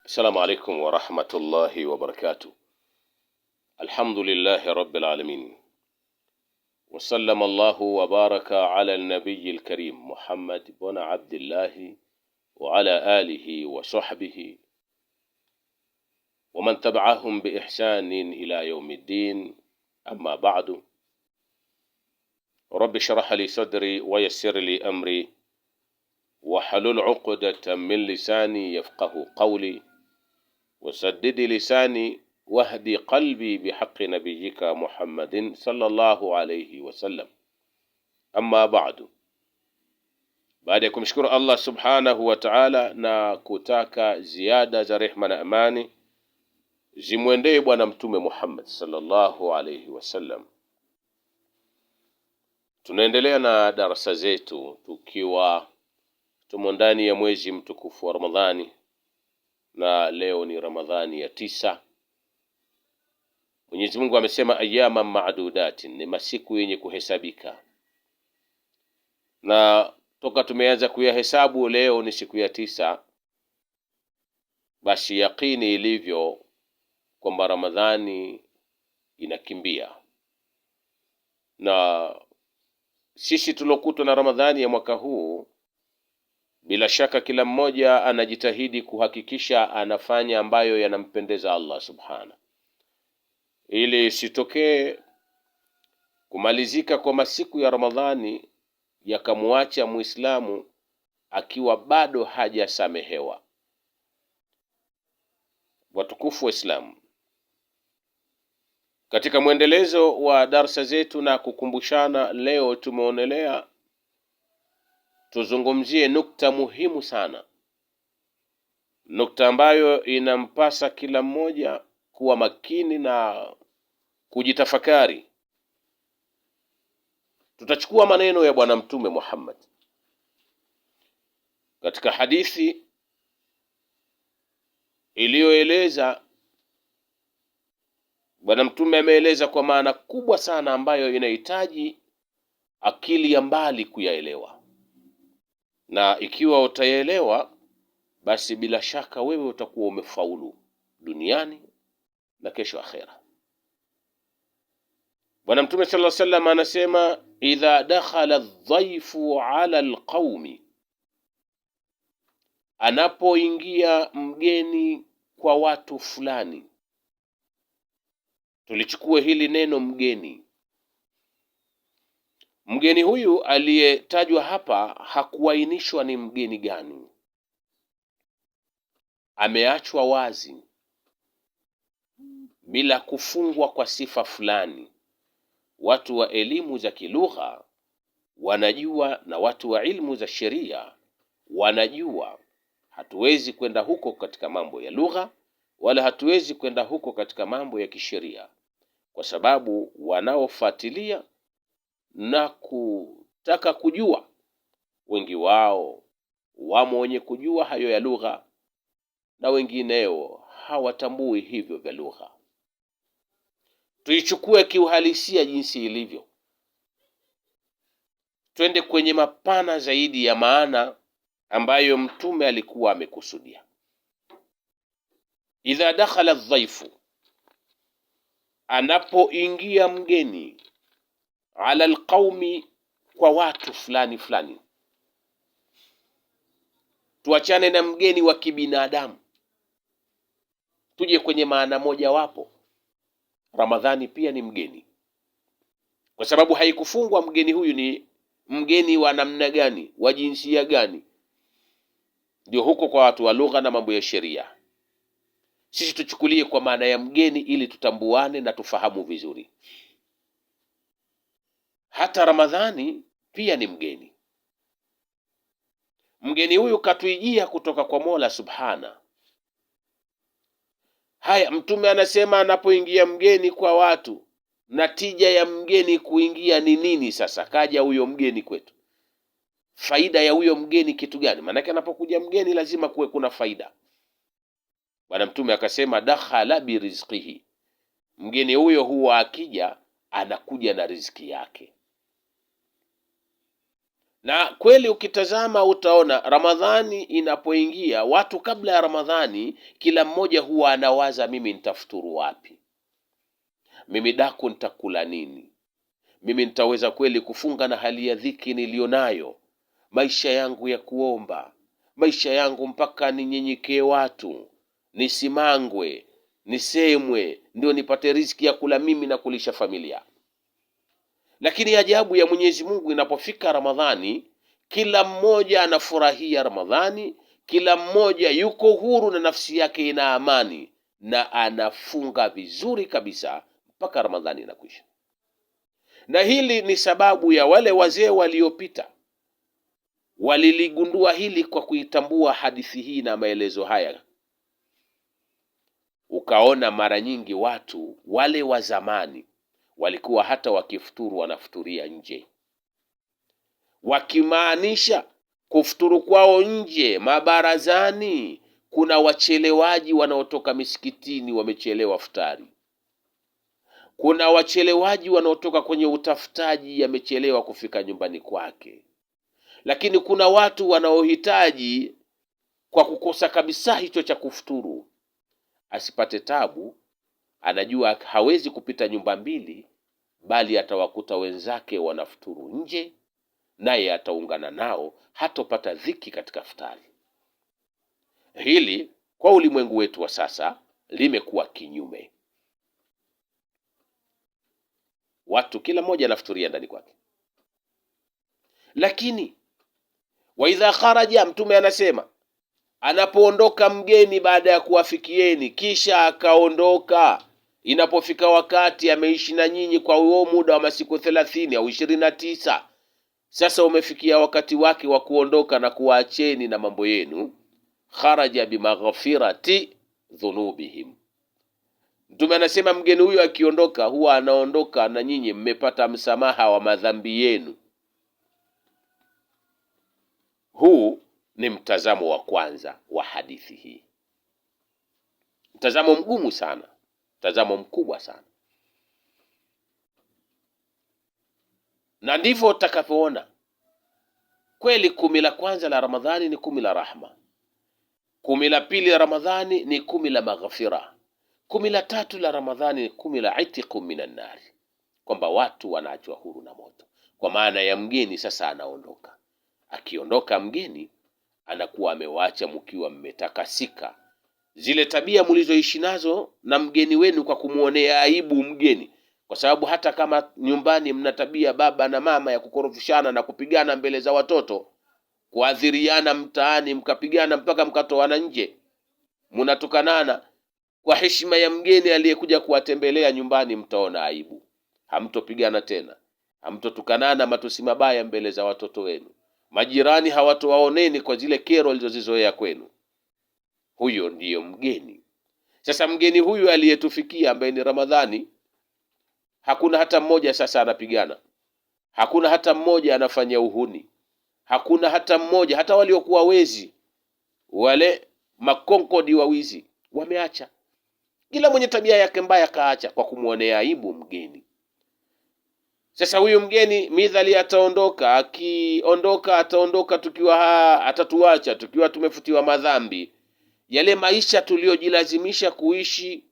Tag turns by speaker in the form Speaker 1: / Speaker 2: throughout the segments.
Speaker 1: السلام عليكم ورحمة الله وبركاته. الحمد لله رب العالمين، وسلم الله وبارك على النبي الكريم محمد بن عبد الله وعلى آله وصحبه ومن تبعهم بإحسان إلى يوم الدين. أما بعد، رب اشرح لي صدري ويسر لي أمري واحلل عقدة من لساني يفقه قولي وسدد لساني واهدي قلبي بحق نبيك محمد صلى الله عليه وسلم. Amma ba'du, baada ya kumshukuru Allah subhanahu wa ta'ala na kutaka ziada za rehma na amani zimwendee Bwana Mtume Muhammad sallallahu alayhi wasallam, tunaendelea na darasa zetu tukiwa tumo ndani ya mwezi mtukufu wa Ramadhani, na leo ni Ramadhani ya 9. Mwenyezi Mungu amesema ayama maadudatin, ni masiku yenye kuhesabika, na toka tumeanza kuyahesabu leo ni siku ya 9. Basi yaqini ilivyo kwamba Ramadhani inakimbia, na sisi tulokutwa na Ramadhani ya mwaka huu, bila shaka kila mmoja anajitahidi kuhakikisha anafanya ambayo yanampendeza Allah subhana, ili isitokee kumalizika kwa masiku ya Ramadhani yakamuacha Muislamu akiwa bado hajasamehewa. Watukufu wa Islamu, katika mwendelezo wa darsa zetu na kukumbushana, leo tumeonelea tuzungumzie nukta muhimu sana, nukta ambayo inampasa kila mmoja kuwa makini na kujitafakari. Tutachukua maneno ya Bwana Mtume Muhammad katika hadithi iliyoeleza, Bwana Mtume ameeleza kwa maana kubwa sana ambayo inahitaji akili ya mbali kuyaelewa, na ikiwa utayaelewa, basi bila shaka wewe utakuwa umefaulu duniani na kesho akhera. Bwana Mtume sallallahu alaihi wasallam anasema, idha dakhala dhaifu ala alqaumi, anapoingia mgeni kwa watu fulani. Tulichukue hili neno mgeni. Mgeni huyu aliyetajwa hapa hakuainishwa ni mgeni gani, ameachwa wazi bila kufungwa kwa sifa fulani. Watu wa elimu za kilugha wanajua na watu wa ilmu za sheria wanajua, hatuwezi kwenda huko katika mambo ya lugha wala hatuwezi kwenda huko katika mambo ya kisheria, kwa sababu wanaofuatilia na kutaka kujua wengi wao wamo wenye kujua hayo ya lugha na wengineo hawatambui hivyo vya lugha. Tuichukue kiuhalisia jinsi ilivyo, twende kwenye mapana zaidi ya maana ambayo Mtume alikuwa amekusudia. Idha dakhala dhaifu, anapoingia mgeni, ala alqaumi, kwa watu fulani fulani. Tuachane na mgeni wa kibinadamu, tuje kwenye maana moja wapo. Ramadhani pia ni mgeni, kwa sababu haikufungwa mgeni huyu ni mgeni wa namna gani, wa jinsia gani. Ndio huko kwa watu wa lugha na mambo ya sheria. Sisi tuchukulie kwa maana ya mgeni ili tutambuane na tufahamu vizuri. Hata Ramadhani pia ni mgeni. Mgeni huyu katuijia kutoka kwa Mola Subhana. Haya, Mtume anasema anapoingia mgeni kwa watu, na tija ya mgeni kuingia ni nini? Sasa kaja huyo mgeni kwetu, faida ya huyo mgeni kitu gani? Maanake anapokuja mgeni lazima kuwe kuna faida. Bwana Mtume akasema dakhala birizqihi, mgeni huyo huwa akija anakuja na riziki yake. Na kweli ukitazama utaona Ramadhani inapoingia, watu kabla ya Ramadhani, kila mmoja huwa anawaza, mimi nitafuturu wapi? Mimi daku nitakula nini? Mimi nitaweza kweli kufunga na hali ya dhiki niliyonayo? Maisha yangu ya kuomba, maisha yangu mpaka ninyenyekee watu, nisimangwe, nisemwe, ndio nipate riziki ya kula mimi na kulisha familia. Lakini ajabu ya Mwenyezi Mungu, inapofika Ramadhani, kila mmoja anafurahia Ramadhani, kila mmoja yuko huru na nafsi yake ina amani, na anafunga vizuri kabisa mpaka Ramadhani inakwisha. Na hili ni sababu ya wale wazee waliopita waliligundua hili kwa kuitambua hadithi hii na maelezo haya. Ukaona mara nyingi watu wale wa zamani walikuwa hata wakifuturu wanafuturia nje, wakimaanisha kufuturu kwao nje mabarazani. Kuna wachelewaji wanaotoka misikitini wamechelewa futari, kuna wachelewaji wanaotoka kwenye utafutaji amechelewa kufika nyumbani kwake, lakini kuna watu wanaohitaji kwa kukosa kabisa hicho cha kufuturu, asipate tabu, anajua hawezi kupita nyumba mbili, bali atawakuta wenzake wanafuturu nje, naye ataungana nao, hatopata dhiki katika futari. Hili kwa ulimwengu wetu wa sasa limekuwa kinyume. Watu kila mmoja anafuturia ndani kwake, lakini wa idha kharaja, Mtume anasema anapoondoka mgeni baada ya kuwafikieni, kisha akaondoka, inapofika wakati ameishi na nyinyi kwa huo muda wa masiku 30 au 29, sasa umefikia wakati wake wa kuondoka na kuwaacheni na mambo yenu. Kharaja bimaghfirati dhunubihim, Mtume anasema mgeni huyo akiondoka, huwa anaondoka na nyinyi mmepata msamaha wa madhambi yenu. Huu ni mtazamo wa kwanza wa hadithi hii, mtazamo mgumu sana, mtazamo mkubwa sana, na ndivyo utakavyoona kweli. 10 la kwanza la Ramadhani ni 10 la rahma, 10 la pili la Ramadhani ni 10 la maghfira, 10 la tatu la Ramadhani ni 10 la itiqu minan nari, kwamba watu wanaachwa huru na moto. Kwa maana ya mgeni sasa anaondoka. Akiondoka mgeni anakuwa amewaacha mkiwa mmetakasika. Zile tabia mlizoishi nazo na mgeni wenu kwa kumuonea aibu mgeni, kwa sababu hata kama nyumbani mna tabia baba na mama ya kukorofishana na kupigana mbele za watoto, kuadhiriana mtaani, mkapigana mpaka mkatoana nje, mnatukanana, kwa heshima ya mgeni aliyekuja kuwatembelea nyumbani mtaona aibu. Hamtopigana tena, hamtotukanana matusi mabaya mbele za watoto wenu, majirani hawatowaoneni kwa zile kero walizozizoea kwenu. Huyo ndiyo mgeni. Sasa mgeni huyu aliyetufikia ambaye ni Ramadhani, hakuna hata mmoja sasa anapigana, hakuna hata mmoja anafanya uhuni, hakuna hata mmoja, hata waliokuwa wezi wale makonkodi wa wizi wameacha. Kila mwenye tabia yake mbaya kaacha kwa kumwonea aibu mgeni. Sasa huyu mgeni midhali ataondoka, akiondoka ataondoka tukiwa atatuacha tukiwa tumefutiwa madhambi. Yale maisha tuliyojilazimisha kuishi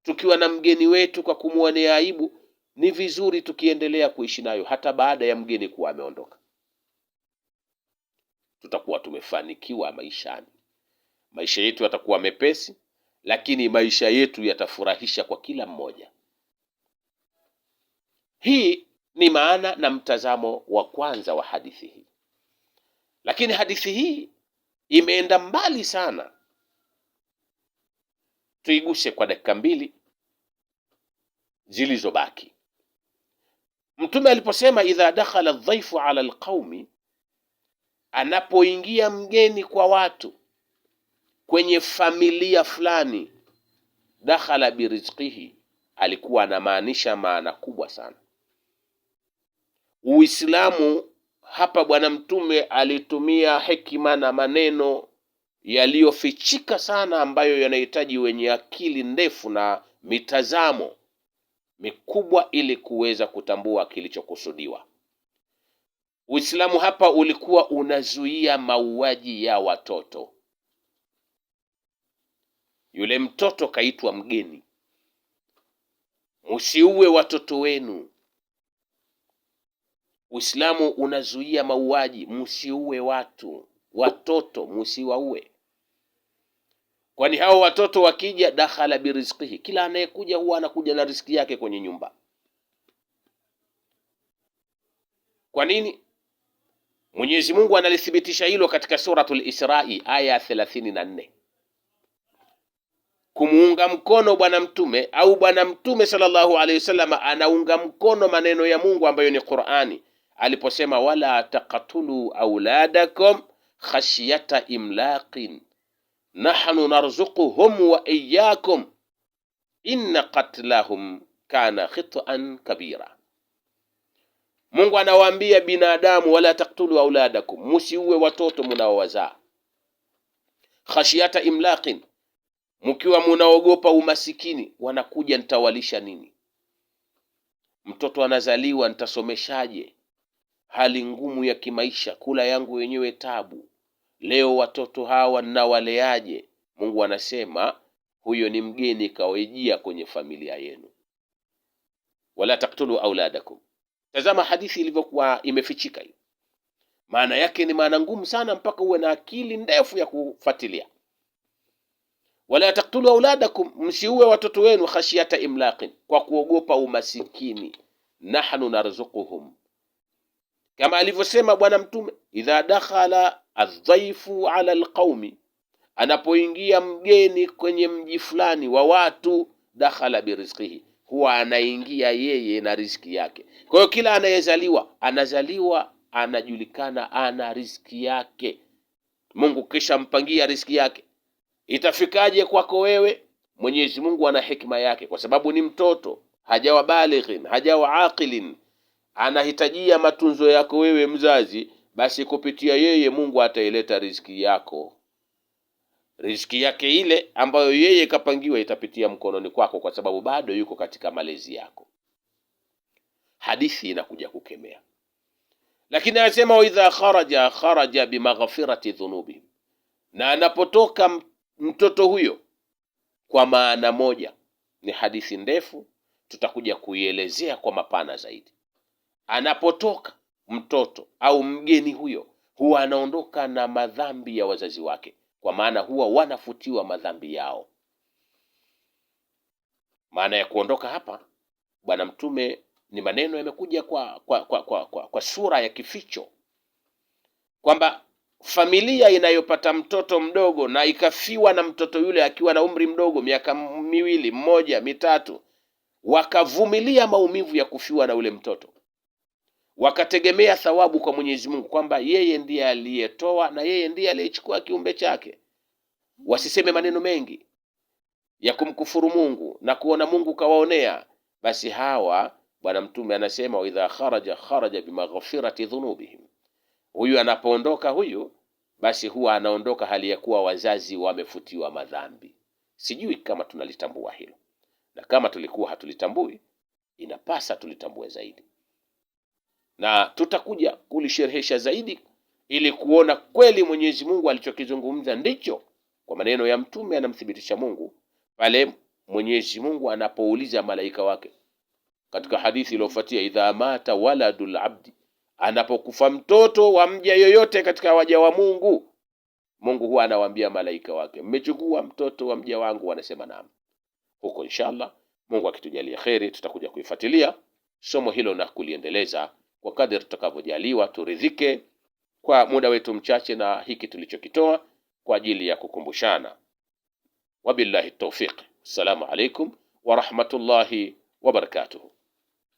Speaker 1: tukiwa na mgeni wetu kwa kumwonea aibu, ni vizuri tukiendelea kuishi nayo hata baada ya mgeni kuwa ameondoka. Tutakuwa tumefanikiwa maishani, maisha yetu yatakuwa mepesi, lakini maisha yetu yatafurahisha kwa kila mmoja. Hii ni maana na mtazamo wa kwanza wa hadithi hii. Lakini hadithi hii imeenda mbali sana, tuiguse kwa dakika mbili zilizobaki. Mtume aliposema idha dakhala dhaifu ala alqaumi, anapoingia mgeni kwa watu kwenye familia fulani, dakhala birizqihi, alikuwa anamaanisha maana kubwa sana. Uislamu hapa Bwana Mtume alitumia hekima na maneno yaliyofichika sana, ambayo yanahitaji wenye akili ndefu na mitazamo mikubwa ili kuweza kutambua kilichokusudiwa. Uislamu hapa ulikuwa unazuia mauaji ya watoto. Yule mtoto kaitwa mgeni. Msiue watoto wenu. Uislamu unazuia mauaji, msiue watu, watoto msiwaue, kwani hao watoto wakija, dakhala birizqihi, kila anayekuja huwa anakuja na riziki yake kwenye nyumba. Kwa nini? Mwenyezi Mungu analithibitisha hilo katika Suratul Israi aya 34, kumuunga mkono Bwana Mtume au Bwana Mtume sallallahu alaihi wasallam anaunga mkono maneno ya Mungu ambayo ni Qur'ani aliposema, wala taqtulu auladakum khashyata imlaqin nahnu narzuquhum wa iyyakum inna qatlahum kana khit'an kabira. Mungu anawaambia binadamu, wala taktulu auladakum, musiue watoto munaowazaa. Khashiyata imlaqin, mkiwa munaogopa umasikini, wanakuja nitawalisha nini? Mtoto anazaliwa nitasomeshaje? Hali ngumu ya kimaisha, kula yangu yenyewe tabu. Leo watoto hawa ninawaleaje? Mungu anasema huyo ni mgeni kawejia kwenye familia yenu. Wala taktulu auladakum. Tazama hadithi ilivyokuwa imefichika hiyo. Maana yake ni maana ngumu sana, mpaka uwe na akili ndefu ya kufuatilia. Wala taktulu auladakum, msiue watoto wenu, khashiyata imlaqin, kwa kuogopa umasikini. Nahnu narzuquhum, kama alivyosema Bwana Mtume, idha dakhala adhaifu ala alqaumi, anapoingia mgeni kwenye mji fulani wa watu, dakhala birizqihi, huwa anaingia yeye na riziki yake. Kwa hiyo kila anayezaliwa anazaliwa anajulikana ana riziki yake. Mungu kisha mpangia riziki yake, itafikaje kwako wewe? Mwenyezi Mungu ana hikma yake, kwa sababu ni mtoto, hajawa balighin, hajawa aqilin, anahitajia matunzo yako wewe mzazi. Basi kupitia yeye Mungu ataileta riziki yako, riziki yake ile ambayo yeye kapangiwa itapitia mkononi kwako, kwa sababu bado yuko katika malezi yako. Hadithi inakuja kukemea, lakini anasema waidha kharaja kharaja bimaghfirati dhunubihim, na anapotoka mtoto huyo, kwa maana moja, ni hadithi ndefu, tutakuja kuielezea kwa mapana zaidi. Anapotoka mtoto au mgeni huyo, huwa anaondoka na madhambi ya wazazi wake, kwa maana huwa wanafutiwa madhambi yao. Maana ya kuondoka hapa, Bwana Mtume, ni maneno yamekuja kwa sura ya kificho kwamba familia inayopata mtoto mdogo na ikafiwa na mtoto yule akiwa na umri mdogo, miaka miwili, mmoja, mitatu, wakavumilia maumivu ya kufiwa na ule mtoto, wakategemea thawabu kwa Mwenyezi Mungu kwamba yeye ndiye aliyetoa na yeye ndiye aliyechukua kiumbe chake, wasiseme maneno mengi ya kumkufuru Mungu na kuona Mungu kawaonea. Basi hawa Bwana Mtume anasema waidha kharaja kharaja bimaghfirati dhunubihim, huyu anapoondoka huyu, basi huwa anaondoka hali ya kuwa wazazi wamefutiwa madhambi. Sijui kama tunalitambua hilo, na kama tulikuwa hatulitambui, inapasa tulitambue zaidi, na tutakuja kulisherehesha zaidi ili kuona kweli Mwenyezi Mungu alichokizungumza ndicho. Kwa maneno ya Mtume anamthibitisha Mungu pale Mwenyezi Mungu anapouliza malaika wake katika hadithi iliyofuatia, idha mata waladul abdi, anapokufa mtoto wa mja yoyote katika waja wa Mungu, Mungu huwa anawaambia malaika wake, mmechukua mtoto wa mja wangu? Wanasema naam. Huko inshallah Mungu akitujalia kheri, tutakuja kuifuatilia somo hilo na kuliendeleza kwa kadri tutakavyojaliwa. Turidhike kwa muda wetu mchache na hiki tulichokitoa kwa ajili ya kukumbushana. Wabillahi tawfiq. Assalamu alaikum wa rahmatullahi wa barakatuhu.